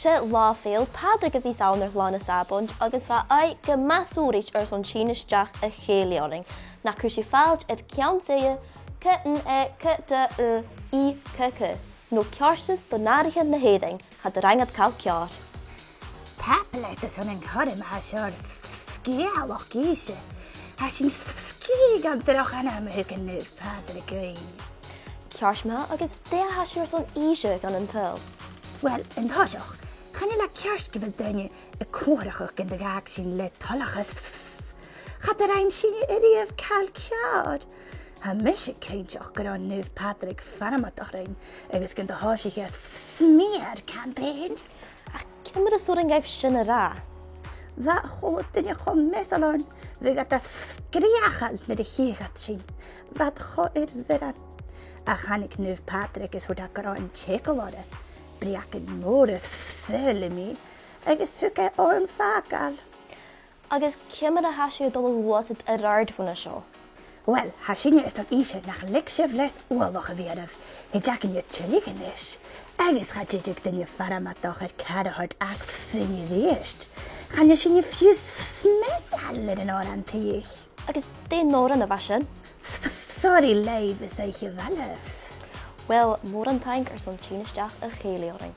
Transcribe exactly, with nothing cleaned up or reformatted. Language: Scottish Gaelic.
'S e latha fèill Pàdraig a bhios ann air Là na Sàbaind agus bha aghaidh gu math sònraichte airson tighinn a-steach a chèilidh oirnn. Nach cuir sibh fàilte air ceann-saighe, C N E C T R I C C, no Ceartas do Nàirichean na h-Èireann, cha do rinn iad càil ceàrr. Tapadh leat airson an cothrom a tha seo air sgeulachd innse. Tha sinn sgìth gun droch ainm a thug an Naomh Pàdraig dhuinn. Ceart ma-thà, agus dè a tha sibh airson innse dhan an t-saoghal? Uill, an toiseach, chan eil e ceart gu bheil daoine a' comharrachadh gun do dh'fhàg sinn le toileachas. Cha do rinn sinne a-riamh càil ceàrr. Tha mise cinnteach gun robh an Naomh Pàdraig farmadach rinn agus gun do thòisich e smear campaign. Ach ciamar as urrainn dhuibh sin a ràdh? Bha a h-uile duine cho measail oirnn, bhiodh iad a' sgreuchail nuair a chitheadh iad sinn. Bha iad cho air bhioran. Ach thàinig Naomh Pàdraig is thuirt e gun robh an t-eagal oirre. Breacan mòr a' saoghail mi, agus thug e oirnn fàgail. Agus ciamar a tha sibh a' dol a ghluasad air àrd bhon a seo? Uill, tha sinne airson innse nach leig sibh leas uallach a bhith oirbh. Thèid againn air tilleadh a-nis. Agus cha tèid aig duine farmadach air càr a thoirt às sin a-rithist. Chan eil sinne fiù 's measail air an òran taigh. Agus dè an t-òran a bha sin? S-, s-, Sorry Life is Oidhche Mhallaibh. Uill, mòran taing airson tighinn a-steach a chèilidh oirnn.